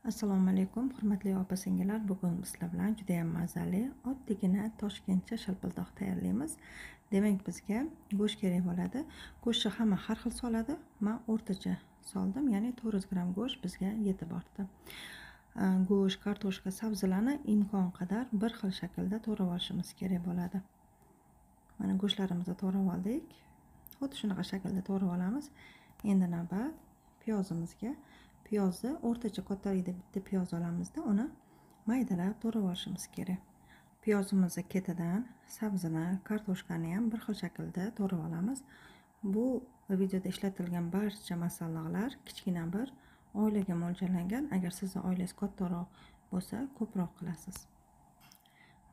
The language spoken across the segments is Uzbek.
Assalomu alaykum, hurmatli opa-singillar. Bugun sizlar bilan juda ham mazali oddiygina toshkentcha shilpildoq tayyorlaymiz. Demak, bizga go'sht kerak bo'ladi. Go'shtni hamma har xil soladi. Men o'rtacha soldim, ya'ni 400 gramm go'sht bizga yetib ortdi. Go'sht, kartoshka, sabzilarni imkon qadar bir xil shaklda to'g'rab olishimiz kerak bo'ladi. Mana go'shtlarimizni to'g'rab oldik. Xuddi shunaqa shaklda to'g'rab olamiz. Endi navbat piyozimizga. Piyozni o'rtacha kattalikda bitta piyoz olamizda, uni maydalab to'g'rab olishimiz kerak. Piyozimizni ketidan sabzini, kartoshkani ham bir xil shaklda to'g'rab olamiz. Bu videoda ishlatilgan barcha masalliqlar kichkina bir oilaga mo'ljallangan. Agar sizning oilangiz kattaroq bo'lsa, ko'proq qilasiz.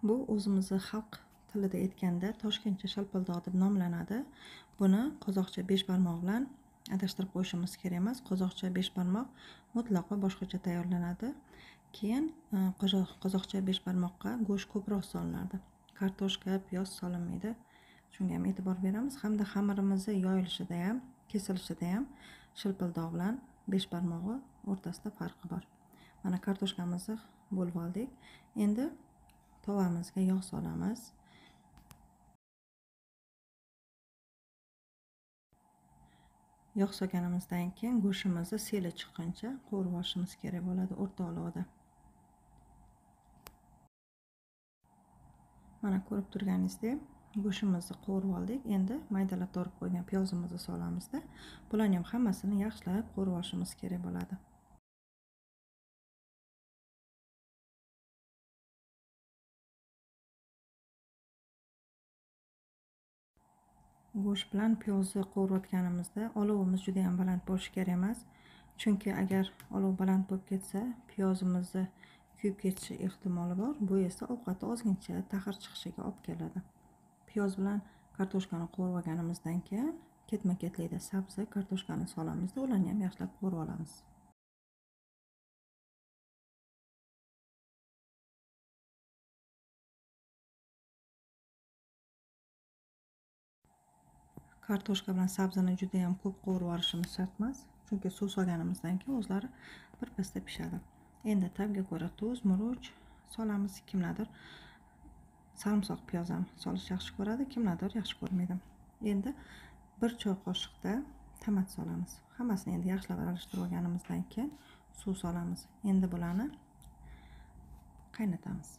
Bu o'zimizni xalq tilida aytganda toshkentcha shilpildoq deb nomlanadi. Buni qozoqcha beshbarmoq bilan adashtirib qo'yishimiz kerak emas. Qozoqcha beshbarmoq mutlaqo boshqacha tayyorlanadi. Keyin qozoqcha beshbarmoqqa go'sht ko'proq solinadi. Kartoshka, piyoz solinmaydi. Shunga ham e'tibor beramiz. Hamda xamirimizni yoyilishida ham, kesilishida ham shilpildoq bilan beshbarmog'i o'rtasida farqi bor. Mana kartoshkamizni bo'lib oldik. Endi tovamizga yog' solamiz. Yog' solganimizdan keyin go'shtimizni seli chiqquncha qovurib olishimiz kerak bo'ladi o'rta olovda. Mana ko'rib turganingizdek go'shtimizni qovurib oldik. Endi maydalab to'g'rab qo'ygan piyozimizni solamizda. Bularni ham hammasini yaxshilab qovurib olishimiz kerak bo'ladi. Go'sht bilan piyozni qovurayotganimizda olovimiz juda ham baland bo'lishi kerak emas. Chunki agar olov baland bo'lib ketsa, piyozimizni kuyib ketishi ehtimoli bor. Bu esa ovqatda ozgincha taxir chiqishiga olib keladi. Piyoz bilan kartoshkani qovurib olganimizdan keyin ketma-ketlikda sabzi, kartoshkani solamizda, ularni ham yaxshilab qovurib olamiz. Kartoshka bilan sabzini juda ham ko'p qovurib olishimiz shart emas, chunki suv solganimizdan keyin o'zlari birpasda pishadi. Endi ta'bga ko'ra tuz, murch solamiz. Kimlardir sarimsoq piyoz ham solish yaxshi ko'radi, kimlardir yaxshi ko'rmaydi. Endi 1 choy qoshiqda tomat solamiz. Hammasini endi yaxshilab aralashtirib olganimizdan keyin suv solamiz. Endi bularni qaynatamiz.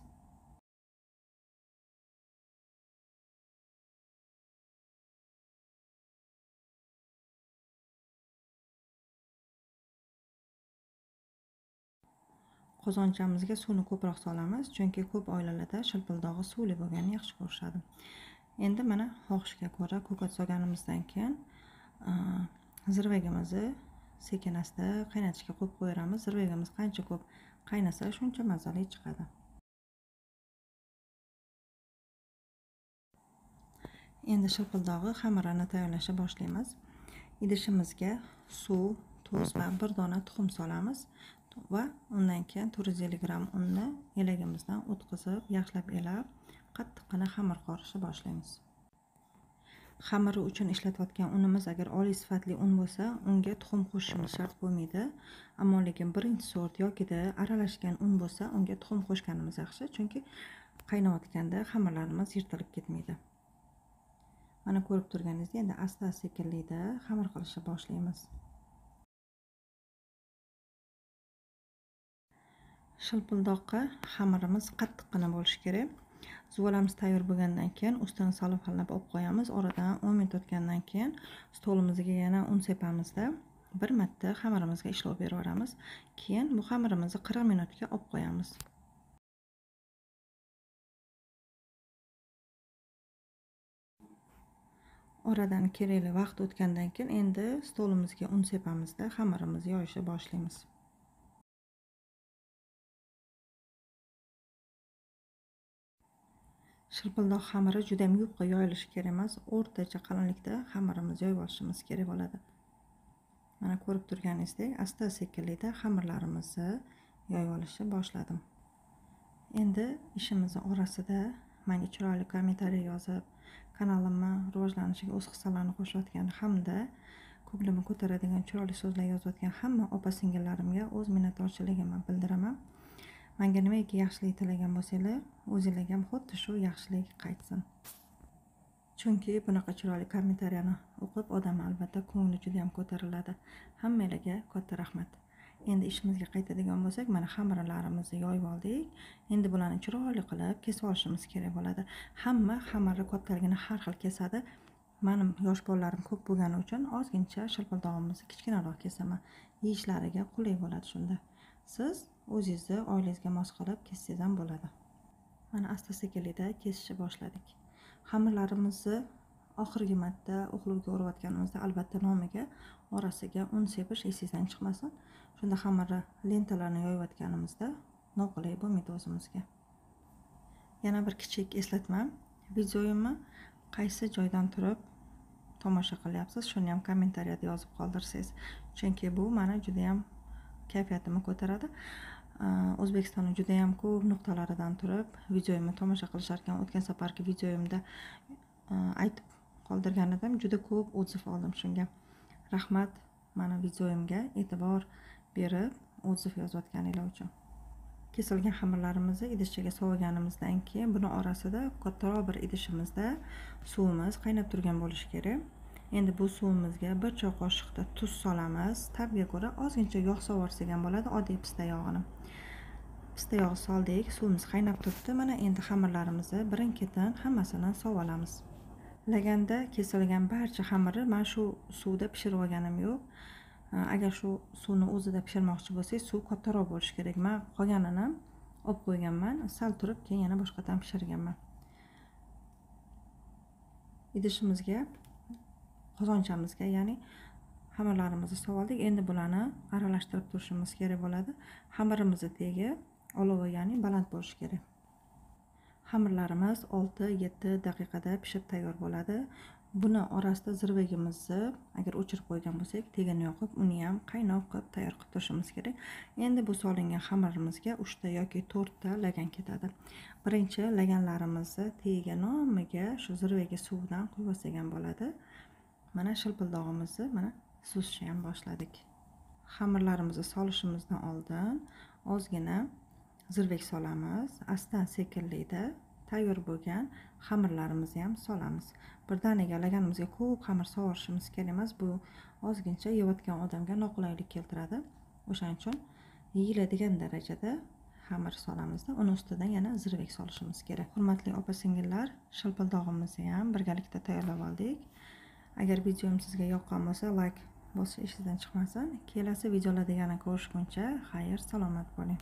Qozonchamizga suvni ko'proq solamiz, chunki ko'p oilalarda shilpildog'i suvli bo'lganini yaxshi ko'rishadi. Endi mana xohishga ko'ra ko'kat solganimizdan keyin zirvagimizni sekin asta qaynatishga qo'yib qo'yamiz. Zirvagimiz qancha ko'p qaynasa, shuncha mazali chiqadi. Endi shilpildog'i xamirini tayyorlashni boshlaymiz. Idishimizga suv, tuz va bir dona tuxum solamiz va undan keyin 450 gramm unni elagimizdan o'tkazib, yaxshilab elab, qattiqqina xamir qorishni boshlaymiz. Xamiri uchun ishlatayotgan unimiz agar oliy sifatli un bo'lsa, unga tuxum qo'shishimiz shart bo'lmaydi. Ammo lekin birinchi sort yokida aralashgan un bo'lsa, unga tuxum qo'shganimiz yaxshi, chunki qaynayotganda xamirlarimiz yirtilib ketmaydi. Mana ko'rib turganingizdek, endi asta-sekinlikda xamir qilishni boshlaymiz. Shilpildoqqa xamirimiz qattiqqina bo'lishi kerak. Zuvalamiz tayyor bo'lgandan keyin ustini salofalab olib qo'yamiz. Oradan 10 minut o'tgandan keyin stolimizga yana un sepamizda bir marta xamirimizga ishlov berib yuboramiz. Keyin bu xamirimizni 40 minutga olib qo'yamiz. Oradan kerakli vaqt o'tgandan keyin endi stolimizga un sepamizda xamirimizni yoyishni boshlaymiz. Shilpildoq xamiri juda ham yupqa yoyilishi kerak emas, o'rtacha qalinlikda xamirimizni yoyib olishimiz kerak bo'ladi. Mana ko'rib turganingizdek, asta-sekinlikda xamirlarimizni yoyib olishni boshladim. Endi ishimizni orasida menga chiroyli kommentariy yozib, kanalimni rivojlanishiga o'z hissalarini qo'shayotgan hamda Ko'nglimni ko'taradigan chiroyli so'zlar yozayotgan hamma opa-singillarimga o'z minnatdorchiligimni bildiraman. Menga nimaiki yaxshilik tilagan bo'lsanglar, o'zingizlarga ham xuddi shu yaxshilik qaytsin. Chunki bunaqa chiroyli kommentariyani o'qib odam albatta ko'ngli juda ham ko'tariladi. Hammanglarga katta rahmat. Endi ishimizga qaytadigan bo'lsak, mana xamirlarimizni yoyib oldik. Endi bularni chiroyli qilib kesib olishimiz kerak bo'ladi. Hamma xamirni kattaligini har xil kesadi. Mening yosh bolalarim ko'p bo'lgani uchun ozgincha shilpildog'imizni kichkinaroq kesaman. Yeyishlariga qulay bo'ladi shunda. Siz o'zingizni oilangizga mos qilib kessangiz ham bo'ladi. Mana asta-sekinlikda kesishni boshladik. Xamirlarimizni oxirgi marta o'qlovga o'rayotganimizda albatta nomiga orasiga un sepish esingizdan chiqmasin. Shunda xamirni lentalarni yoyayotganimizda noqulay bo'lmaydi o'zimizga. Yana bir kichik eslatma. Videoyimni qaysi joydan turib tomosha qilyapsiz, shuni ham kommentariyada yozib qoldirsangiz, chunki bu meni juda ham kayfiyatimni ko'taradi. O'zbekistonning juda ham ko'p nuqtalaridan turib videoyimni tomosha qilishar ekan. O'tgan safargi videoyimda aytib qoldirgan edim, juda ko'p отзыв oldim shunga. Rahmat meni videoyimga e'tibor berib отзыв yozayotganinglar uchun. Kesilgan xamirlarimizni idishchaga sovaganimizdan keyin buni orasida kattaroq bir idishimizda suvimiz qaynab turgan bo'lishi kerak. Endi bu suvimizga bir choy qoshiqda tuz solamiz. Ta'bga ko'ra ozgincha yog' solsak ham bo'ladi, oddiy pista yog'ini. Pista yog'i soldik, suvimiz qaynab turibdi. Mana endi xamirlarimizni birin-ketin hammasini solib olamiz. Laganda kesilgan barcha xamirni men shu suvda pishirib olganim yo'q. Agar shu suvni o'zida pishirmoqchi bo'lsangiz, suv kattaroq bo'lishi kerak. Men qolganini olib qo'yganman, sal turib keyin yana boshqatdan pishirganman. Idishimizga, qozonchamizga, ya'ni xamirlarimizni solib oldik. Endi bularni aralashtirib turishimiz kerak bo'ladi. Xamirimizni tegi olovi, ya'ni baland bo'lishi kerak. Xamirlarimiz 6-7 daqiqada pishib tayyor bo'ladi. Buni orasida zirvagimizni agar o'chirib qo'ygan bo'lsak, tegini yoqib, uni ham qaynoq qilib tayyor qilib turishimiz kerak. Endi bu solingan xamirimizga 3 ta yoki 4 ta lagan ketadi. Birinchi laganlarimizni tagiga nomiga shu zirvagi suvidan quyib olsak ham bo'ladi. Mana shilpildog'imizni mana suzishni ham boshladik. Xamirlarimizni solishimizdan oldin ozgina zirvak solamiz. Asta sekinlikda tayyor bo'lgan xamirlarimizni ham solamiz. Birdaniga laganimizga ko'p xamir solishimiz kerak emas. Bu ozgincha yeyotgan odamga noqulaylik keltiradi. O'shaning uchun yeyiladigan darajada xamir solamizda, uni ustidan yana zirvak solishimiz kerak. Hurmatli opa-singillar, shilpildog'imizni ham birgalikda tayyorlab oldik. Agar videom sizga yoqqan bo'lsa, like bosish esingizdan chiqmasin. Kelasi videolarda yana ko'rishguncha xayr, salomat bo'ling.